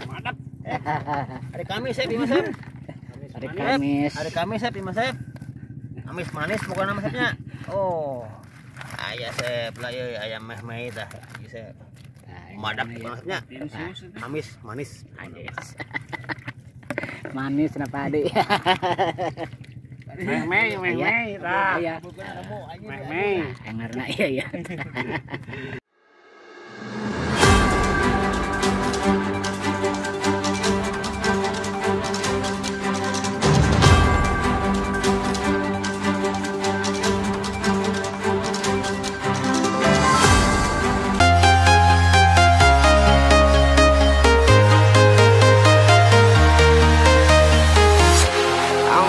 Madap. Hari Kamis ya, Bima Sep. Hari Kamis. Hari Kamis ya, Bima Sep. Amis manis bukan nama Sepnya. Oh. Ayah Sep lah ya, ayam meh-meh dah. Sep. Madap bukan maksudnya. Amis manis. Manis. Manis kenapa adik? Meh-meh, meh-meh tah. Meh-meh. Karena iya ya.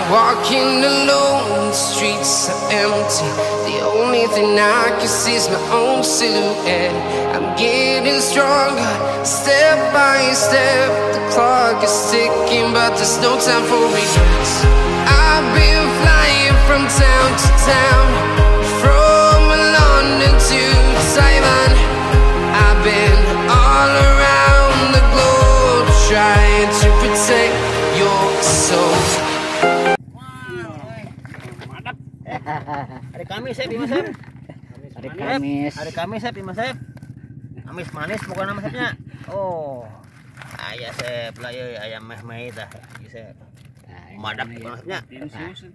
Walking alone, the streets are empty. The only thing I can see is my own silhouette. I'm getting stronger, step by step. The clock is ticking, but there's no time for regrets. I've been flying from town to town, from London to Taiwan. I've been all around the globe, trying to protect your soul. Hari Kamis ya, Bima Sep. Hari Kamis. Hari Kamis ya, Bima Sep. Amis manis bukan nama Sepnya. Oh. Ayah Sep lah ya, ayam meh-meh dah. Sep. Madap bukan maksudnya.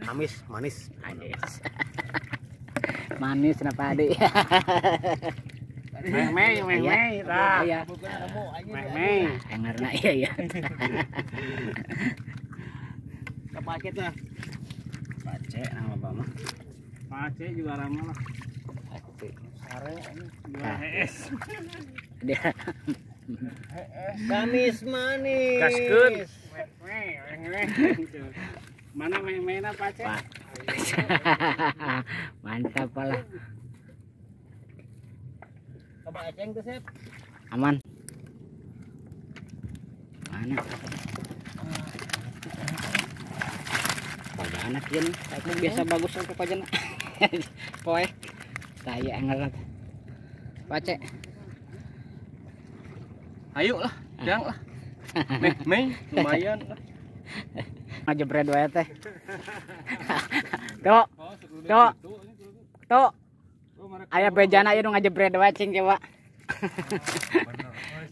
Amis manis. Manis. Manis kenapa adik? Meh-meh, meh-meh tah. Meh-meh. Karena iya ya. Paket lah. Pace nama bapak mah. Pace juga ramah lah. Pace. Sare ini juara HS. Dia. Kamis manis. Gaskeun. Mana main-mainnya Pace? Mantap lah. Coba aceng tuh, Sep. Aman. Mana? Anak jen, aku biasa bagus sampai pajan. Poe, saya anggaran. Pace. Ayo lah, jangan lah. Meh, meh, lumayan lah. Ngajebret wae teh. Tuh. Tuh. Tuh. Aya bejana ieu nu ngajebret wae cing coba.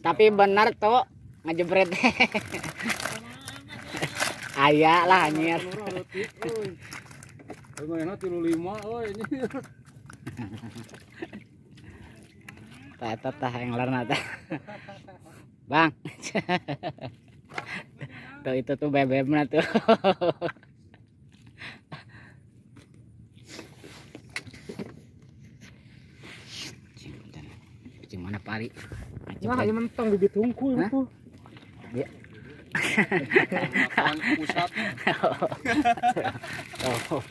Tapi benar tuh ngajebret. Aya lah anjir. Lumayan 35 euy ini. Tah eta tah englerna tah. Bang. Tuh itu tuh bebebna tuh. Cing mana pari? Nah, ieu mentong bibit hungkul itu. Ya. Pusat. Oh.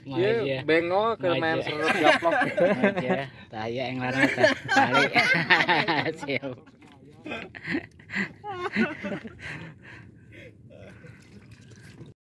Iya, bengol ke main serut gaplok. Saya yang larang teh. Siap.